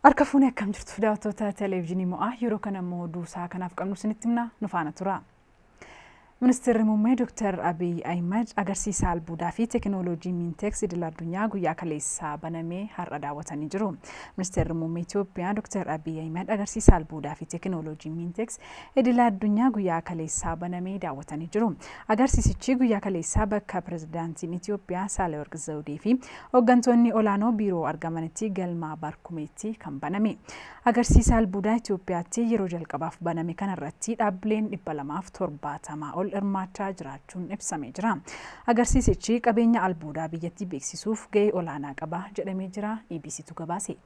Harka fuunee akkam jirtu daawwattoota televezyiinii mo'aa yeroo kana immoo oduu isaa kanaaf qabnu isinitti himna nu faana tura. Ministeerri muummee Dr. Abiy Ahimad agarsiisa albuudaa fi teekinooloojii Mintex idil addunyaa guyyaa kaleessaa banamee har'a daawwatanii jiru. Ministeerri muummee Itoophiyaa Dr. Abiy Ahimad agarsiisa albuudaa fi teekinooloojii Mintex idil addunyaa guyyaa kaleessaa banamee daawwatanii jiru. Agarsiisichi guyyaa kaleessaa bakka pirezidaantiin Itoophiyaa Saahilewarq Zawudee fi hooggantoonni olaanoo biiroo argamanitti galma Barkumeetti kan baname. Agarsiisa albuudaa Itoophiyaatti yeroo jalqabaaf baname kanarratti dhaabbileen 270 ol hirmaachaa jiraachuun ibsamee jira. Agarsiisichi qabeenya albuudaa biyyattii beeksisuuf gahee olaanaa qaba jedhamee jira. EBCtu gabaase.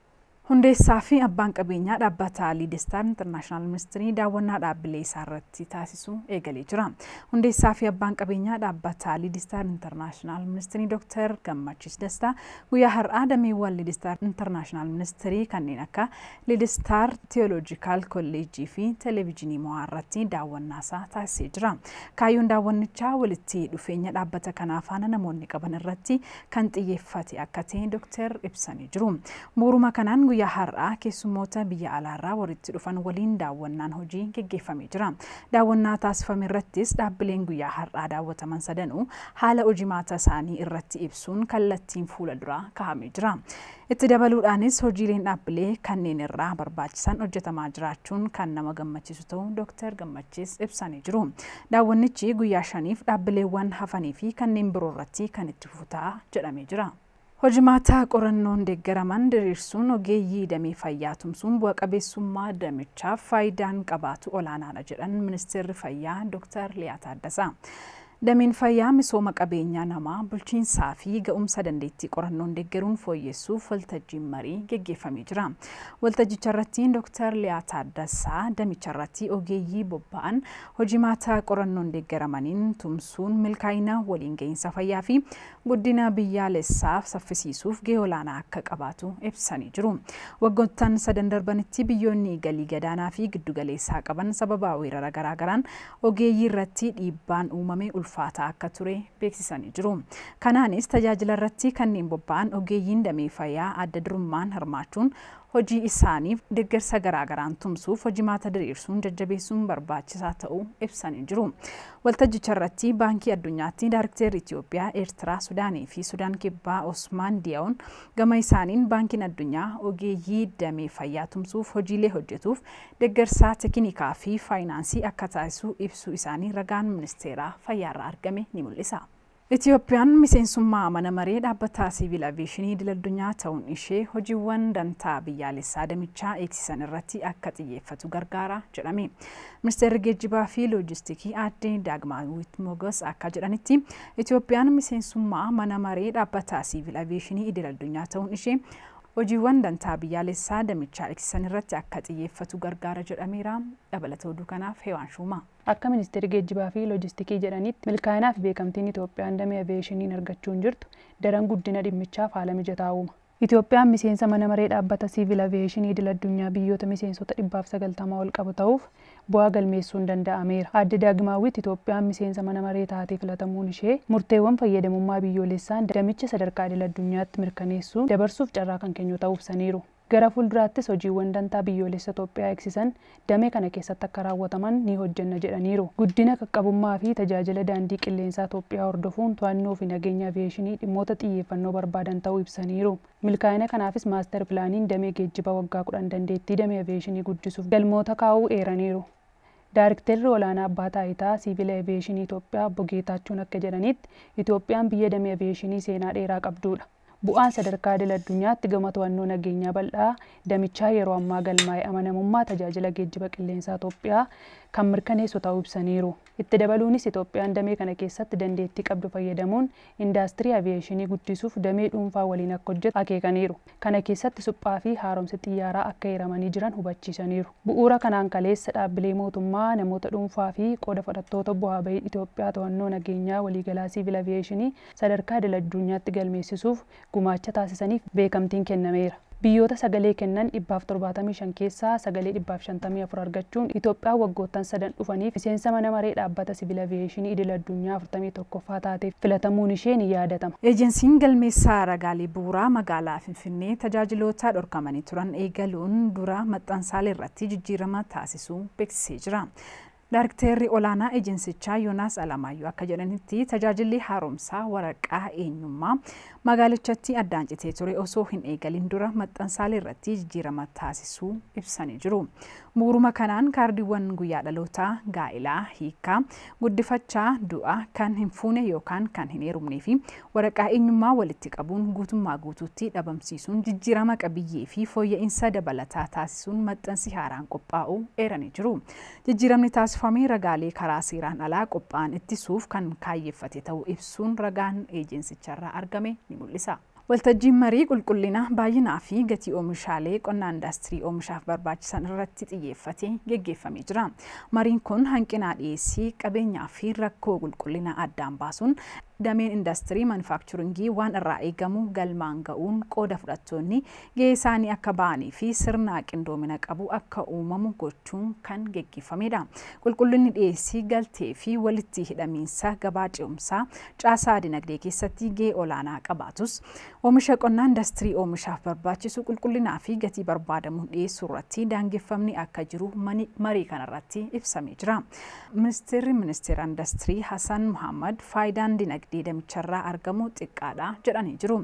Hundeessaa fi abbaan qabeenyaa dhaabbata Liidistar Intarnaashinaal Ministirii daawwannaa dhaabbilee isaa irratti taasisuu eegalee jira. Hundeessaa fi abbaan qabeenyaa dhaabbata Liidistar Intarnaashinaal Ministirii Dr. Gammachiis Dastaa guyyaa har'aa dameewwan Liidistar Intarnaashinaal Ministirii kanneen akka Liidistar Teoloojikaal Kolleejjii fi Televezyiinii Mo'aa irratti daawwannaa isaa taasisee jira. Kaayyoon daawwannichaa walitti dhufeenya dhaabbata kanaa faana namoonni qaban irratti kan xiyyeeffate akka ta'e Dr. ibsanii jiru. Bu'uuruma kanaan guyyaa har'aa keessummoota biyya alaarraa walitti dhufan waliin daawwannaan hojii geggeeffamee jira. Daawwannaa taasifame irrattis dhaabbileen guyyaa har'aa daawwataman sadanuu haala hojimaata isaanii irratti ibsuun kallattiin fuula duraa kaa'amee jira. Itti dabaluudhaanis hojiileen dhaabbilee kanneen irraa barbaachisan hojjetamaa jiraachuun kan nama gammachiisu ta'uu Dr. Gammachiis ibsanii jiru. Daawwannichi guyyaa 5 dhaabbileewwan hafanii fi kanneen biroo irratti kan itti fufu ta'a jedhamee jira. Hojimaata qorannoon deeggaraman diriirsuun ogeeyyii damee fayyaa tumsuun bu'a qabeessummaa damichaaf faayidaan qabaatu olaanaadha jedhan ministeerri fayyaa Dr. Liyaa Taaddasaa. Dameen fayyaa misooma qabeenyaa namaa bulchiinsaa fi ga'umsa dandeettii qorannoon deeggaruun fooyyessuuf waltajjiin marii geggeeffamee jira. Waltajjicha irratti Dr. Liyaa Taaddasaa damicha irratti ogeeyyii bobba'an hojimaata qorannoon deeggaramaniin tumsuun milkaa'ina waliin ga'iinsa fayyaa fi guddina biyyaalessaaf saffisiisuuf gahee olaanaa akka qabaatu ibsanii jiru. Waggoottan sadan darbanitti biyyoonni galii gadaanaa fi giddugaleessaa qaban sababa weerara garaagaraan ogeeyyii irratti dhiibbaan uumame ulfaataa akka ture beeksisanii jiru. Kanaanis tajaajila irratti kanneen bobba'an ogeeyyiin damee fayyaa adda durummaan hirmaachuun hojii isaaniif deeggarsa garaagaraan tumsuuf hojimaata diriirsuun jajjabeessuun barbaachisaa ta'uu ibsanii jiru. Waltajjicha irratti Baankii Addunyaatti Daarikteerri Itoophiyaa, Eertiraa, Sudaanii fi Sudaan Kibbaa Osmaan Diyaa'oon gama isaaniin Baankiin Addunyaa ogeeyyii damee fayyaa tumsuuf hojiilee hojjetuuf deeggarsa teekinikaa fi faayinaansii akka taasisu ibsuu isaanii ragaan ministeera fayyaarraa argame ni mul'isa. Itoophiyaan miseensummaa mana maree dhaabbata siviil aviyeeshinii idil addunyaa ta'uun ishee hojiiwwan dantaa biyyaalessaa damichaa eegsisan irratti akka xiyyeeffatu gargaara jedhame. Ministeerri geejjibaa fi loojistikii aadde Daagmaawit Mogos akka jedhanitti Itoophiyaan miseensummaa mana maree dhaabbata siviil aviyeeshinii idil addunyaa ta'uun ishee hojiiwwan dantaa biyyaalessaa damichaa eegsisan irratti akka xiyyeeffatu gargaara jedhameera. Dabalata oduu kanaaf Hewaan Shuumaa. Akka ministeerri geejjibaa fi loojistikii jedhanitti milkaa'inaa fi beekamtiin Itoophiyaan damee aviyeeshiniin argachuun jirtu daran guddina dhimmichaaf haala mijataa uuma. Itoophiyaan miseensa mana maree dhaabbata siviil aviyeeshinii idil addunyaa biyyoota miseensota 190 ol qabu ta'uuf bu'aa galmeessuun danda'ameera. Aadde Daagmaawit Itoophiyaan miseensa mana maree taatee filatamuun ishee murteewwan fayyadamummaa biyyoolessaan damicha sadarkaa idil addunyaatti mirkaneessuun dabarsuuf carraa kan kennu ta'uu ibsaniiru. Gara fuulduraattis hojiiwwan dantaa biyyoolessa Itoophiyaa eegsisan damee kana keessatti akka raawwataman ni hojjenna jedhaniiru. Guddina qaqqabummaa fi tajaajila daandii qilleensaa Itoophiyaa hordofuun to'annoo fi nageenya aviyeeshinii dhimmoota xiyyeeffannoo barbaadan ta'uu ibsaniiru. Milkaa'ina kanaafis maaster pilaaniin damee geejjibaa waggaa 10 dandeettii damee aviyeeshinii guddisuuf galmoota kaa'uu eeraniiru. Daarikteerri olaanaa abbaa taayitaa siviil aviyeeshinii Itoophiyaa obbo Geetaachoon akka jedhanitti Itoophiyaan biyya damee aviyeeshinii seenaa dheeraa qabdudha. Bu'aan sadarkaa idil addunyaatti gama to'annoo nageenyaa bal'aa damichaa yeroo ammaa galmaa'e amanamummaa tajaajila geejjiba qilleensaa Itoophiyaa kan mirkaneessu ta'uu ibsaniiru. Itti dabaluunis Itoophiyaan damee kana keessatti dandeettii qabdu fayyadamuun indaastirii aviyeeshinii guddisuuf damee dhuunfaa waliin akka hojjetu akeekaniiru. Kana keessatti suphaa fi haaromsi xiyyaaraa akka eeramanii jiran hubachiisaniiru. Bu'uura kanaan kaleessa dhaabbilee mootummaa, namoota dhuunfaa fi qooda fudhattoota bu'aa bahii Itoophiyaa to'annoo nageenyaa waliigalaa siviil aviyeeshinii sadarkaa idil addunyaatti galmeessisuuf gumaacha taasisaniif beekamtiin kennameera. Biyyoota sagalee kennan 175 keessaa sagalee 154 argachuun Itoophiyaan waggoottan sadan dhufaniif miseensa mana maree dhaabbata siviil aviyeeshinii idil addunyaa 41ffaa taateef filatamuun ishee ni yaadatama. Eejensiin galmeessaa ragaalee bu'uuraa magaalaa Finfinnee tajaajiloota dhorkamanii turan eegaluun dura maxxansaalee irratti jijjiirama taasisuu beeksisee jira. Daarikteerri olaanaa eejensichaa Yoonaas Alamaayyoo akka jedhanitti, tajaajilli haaromsaa waraqaa eenyummaa magaalichatti addaan citee ture osoo hin eegalin dura maxxansaalee irratti jijjiirama taasisuu ibsanii jiru. Bu'uuruma kanaan kaardiiwwan guyyaa dhalootaa, gaa'ilaa, hiikaa, guddifachaa, du'a, kan hin fuune yookaan kan hin heerumnee fi waraqaa eenyummaa walitti qabuun guutummaa guutuutti dhabamsiisuun jijjiirama qabiyyee fi fooyya'insa dabalataa taasisuun maxxansi haaraan qophaa'uu eeranii jiru. Jijjiiramni taasifame ragaalee karaa seeraan alaa qophaa'an ittisuuf kan kaayyeffate ta'uu ibsuun ragaan eejensicharraa argame ni mul'isa. Waltajjiin marii qulqullina, baay'inaa fi gatii oomishaalee qonnaa indaastirii oomishaaf barbaachisan irratti xiyyeeffatee geggeeffamee jira. Mariin kun hanqina dhiyeessii qabeenyaa fi rakkoo qulqullina addaan baasuun dameen indaastirii manufaakchuringii waan irraa eegamu galmaan ga'uun qooda fudhattoonni gahee isaanii akka ba'anii fi sirna qindoomina qabu akka uumamu gochuun kan geggeeffamedha. Qulqullinni dhiyeessii galtee fi walitti hidhamiinsa gabaa ce'umsaa caasaa dinagdee keessatti gahee olaanaa qabaatus, oomisha qonnaa indaastirii oomishaaf barbaachisu qulqullinaa fi gatii barbaadamuun dhiyeessuu irratti daangeffamni akka jiru marii kanarratti ibsamee jira. Ministeerri Ministeera Indaastirii Hassan Muhammad faayidaan dinagdee damicharraa argamu xiqqaadha jedhanii jiru.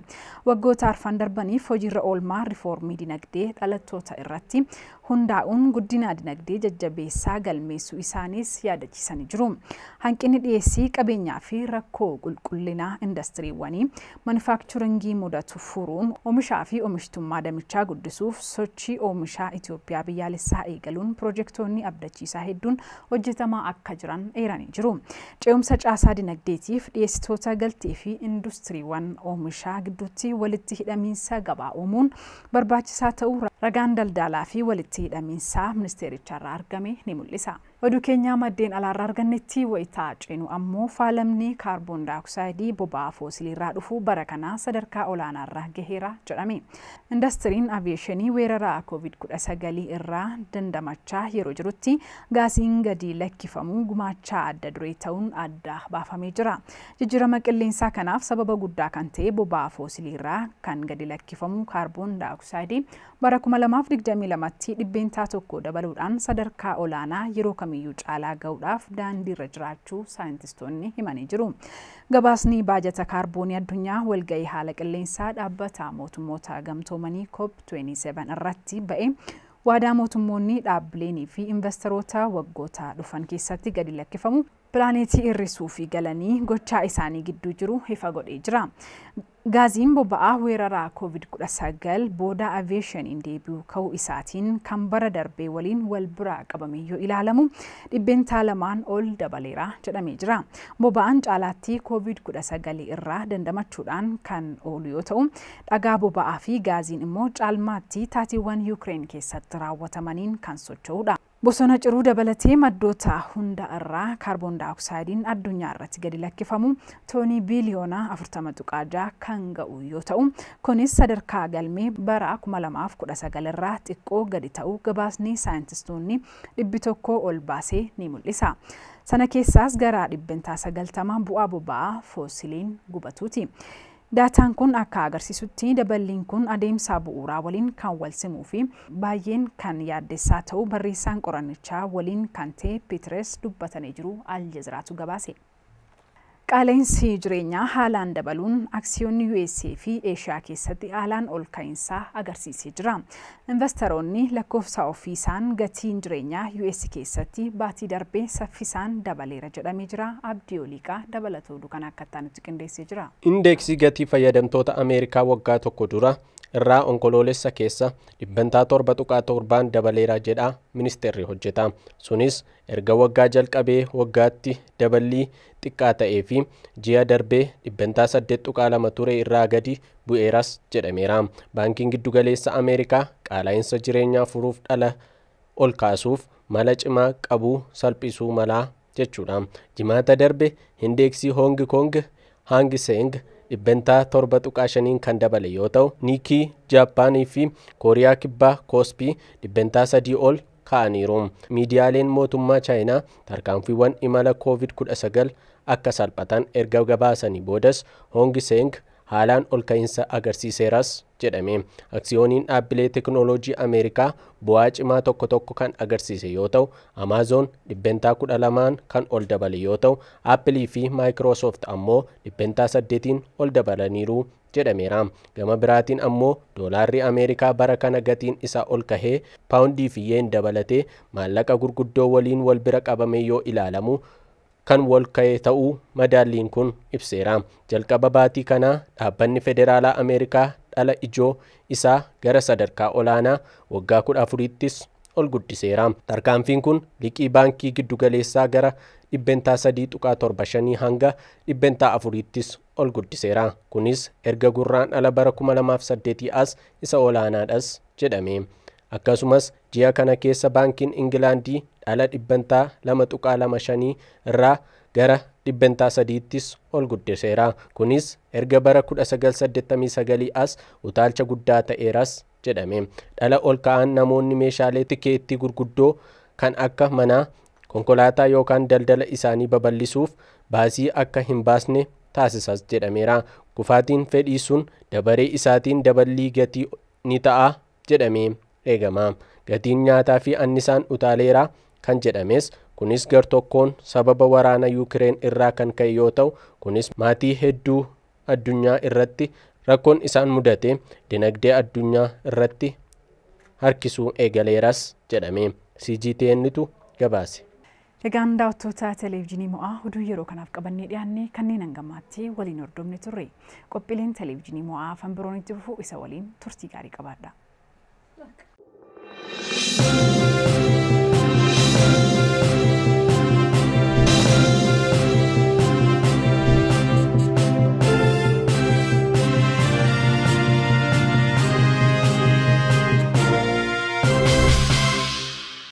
Waggoota arfan darbaniif hojiirra oolmaa riifoormii dinagdee dhalattoota irratti hundaa'uun guddina dinagdee jajjabeessaa galmeessuu isaaniis yaadachiisanii jiru. Hanqinni dhiyeessii qabeenyaa fi rakkoo qulqullinaa indastiriiwwanii manufaakchuringii mudatu furuun oomishaa fi oomishtummaa damichaa guddisuuf sochii oomishaa Itoophiyaa biyyaalessaa eegaluun pirojektoonni abdachiisaa hedduun hojjetamaa akka jiran eeranii jiru. Ce'umsa caasaa dinagdeetiif dhiyeessitoota galtee fi industiriiwwan oomishaa gidduutti walitti hidhamiinsa gabaa uumuun barbaachisaa ta'uu ragaan daldalaa fi walitti hidhamiinsaa ministeericharraa argame ni mul'isa. Oduu keenyaa maddeen alaarraa argannetti wayitaa ceenu ammoo, faalamni kaarboon daayooksaayidii boba'aa foosiliirraa dhufu bara kanaa sadarkaa olaanaarra gaheera jedhame. Indastiriin aviyeeshinii weerara COVID-19 irraa dandamachaa yeroo jirutti gaasiin gadi lakkifamu gumaachaa adda duree ta'uun adda baafamee jira. Jijjiirama qilleensaa kanaaf sababa guddaa kan ta'e boba'aa foosiliirraa kan gadi lakkifamu kaarboon daayooksaayidii bara 2022tti 1% dabaluudhaan sadarkaa olaanaa yeroo kamiyyuu caalaa ga'uudhaaf daandiirra jiraachuu saayintistoonni himanii jiru. Gabaasni baajata kaarboonii addunyaa walga'ii haala qilleensaa dhaabbata mootummoota gamtoomanii COP27 irratti ba'e waadaa mootummoonni, dhaabbileenii fi investoroota waggoota dhufan keessatti gadi lakkifamu pilaaneetii hir'isuu fi galanii gochaa isaanii gidduu jiru ifa godhee jira. Gaaziin boba'aa weeraraa COVID-19 booda aviyeeshiniin deebi'uu ka'uu isaatiin kan bara darbee waliin wal biraa qabame yoo ilaalamu 2% ol dabaleera jedhamee jira. Boba'aan caalaatti COVID-19 irraa dandamachuudhaan kan oolu yoo ta'u, dhagaa boba'aa fi gaaziin immoo caalmaatti taateewwan Yuukireen keessatti raawwatamaniin kan socho'udha. Bosona ciruu dabalatee maddoota hunda irraa kaarboon daayoksaayidiin addunyaa irratti gadi lakkifamu toonii biiliyoona 40.6 kan ga'u yoo ta'u, kunis sadarkaa galmee bara 2019 irraa xiqqoo gadi ta'uu gabaasni saayintistoonni 100 ol baasee ni mul'isa. Sana keessaas gara 90% bu'aa boba'aa foosiliin gubatuuti. Daataan kun akka agarsiisutti daballiin kun adeemsa bu'uuraa waliin kan wal simuu fi baay'een kan yaaddessaa ta'u barreessaan qorannichaa waliin kan ta'e Peteres dubbatanii jiru, Aljaziraatu gabaase. Qaala'insi jireenyaa haalaan dabaluun aksiyoonni USA fi Eeshiyaa keessatti haalaan ol ka'iinsaa agarsiisee jira. Investoroonni lakkoofsa ofiisaan gatiin jireenyaa US keessatti baatii darbee saffisaan dabaleera jedhamee jira. Abdii Oliiqaa dabalata oduu kana akka nutti qindeessee jira. Indeeksii gatii fayyadamtoota Ameerikaa waggaa tokko dura irraa Onkoloolessa keessa 7.7% dabaleera jedha ministeerri hojjeta. Sunis erga waggaa jalqabee waggaatti daballii xiqqaa ta'ee fi ji'a darbee 8.2% ture irraa gadi bu'eeras jedhameera. Baankiin Giddugaleessa Ameerikaa qaala'insa jireenyaa furuuf dhala ol kaasuuf mala cimaa qabuu salphisuu malaa jechuudha. Jimaata darbe indeeksii Hoong Koong Hang Seng dhibbentaa 7.5 kan dabale yoo ta'u, Niikii Jaappaanii fi Kooriyaa Kibbaa Koospii dhibbentaa 3 ol ka'aniiru. Miidiyaaleen mootummaa Chaayinaa tarkaanfiiwwan imala COVID-19 akka salphatan erga gabaasanii boodas Hong Seng haalaan ol ka'iinsa agarsiiseeras jedhame. Aksiyooniin dhaabbilee teekinooloojii Ameerikaa bu'aa cimaa tokko tokko kan agarsiise yoo ta'u, Amaazon dhibbentaa 12 kan ol dabale yoo ta'u, Aappilii fi Maayikiroosoft ammoo dhibbentaa 8 ol dabalaniiru jedhameera. Gama biraatiin ammoo doolaarri Ameerikaa bara kana gatiin isaa ol kahee paawundii fi yeen dabalatee maallaqa gurguddoo waliin wal bira qabame yoo ilaalamu kan wal ka'e ta'uu madaalliin kun ibseera. Jalqaba baatii kanaa dhaabbanni federaalaa Ameerikaa dhala ijoo isaa gara sadarkaa olaanaa waggaa 14ttis ol guddiseera. Tarkaanfiin kun liqii baankii giddugaleessaa gara dhibbentaa 3.75 hanga dhibbentaa 4ttis ol guddiseera. Kunis erga gurraan ala bara 2008 as isa olaanaadhas jedhame. Akkasumas ji'a kana keessa baankiin Ingilaandii dhala dhibbentaa 2.25 irraa gara dhibbentaa 3ttis ol guddiseera. Kunis erga bara 1989 as utaalcha guddaa ta'eeras jedhame. Dhala ol ka'aan namoonni meeshaalee tikeettii gurguddoo kan akka manaa, konkolaataa yookaan daldala isaanii babal'isuuf baasii akka hin baasne taasisas jedhameera. Kufaatiin fedhii sun dabaree isaatiin daballii gatii ni ta'a jedhamee eegama. Gatiin nyaataa fi annisaan utaaleera kan jedhames kunis gartokkoon sababa waraana Yuukireen irraa kan ka'e yoo ta'u, kunis maatii hedduu addunyaa irratti rakkoon isaan mudate dinagdee addunyaa irratti harkisuu eegaleeras jedhame. CGTNtu gabaase. Egaan daawwattoota televezyiinii mo'aa oduu yeroo kanaaf qabannee dhiyaanne kanneen hangamaatti waliin hordofne turre. Qophiileen televezyiinii mo'aa afaan biroon itti fufu isa waliin turtii gaarii qabaadha.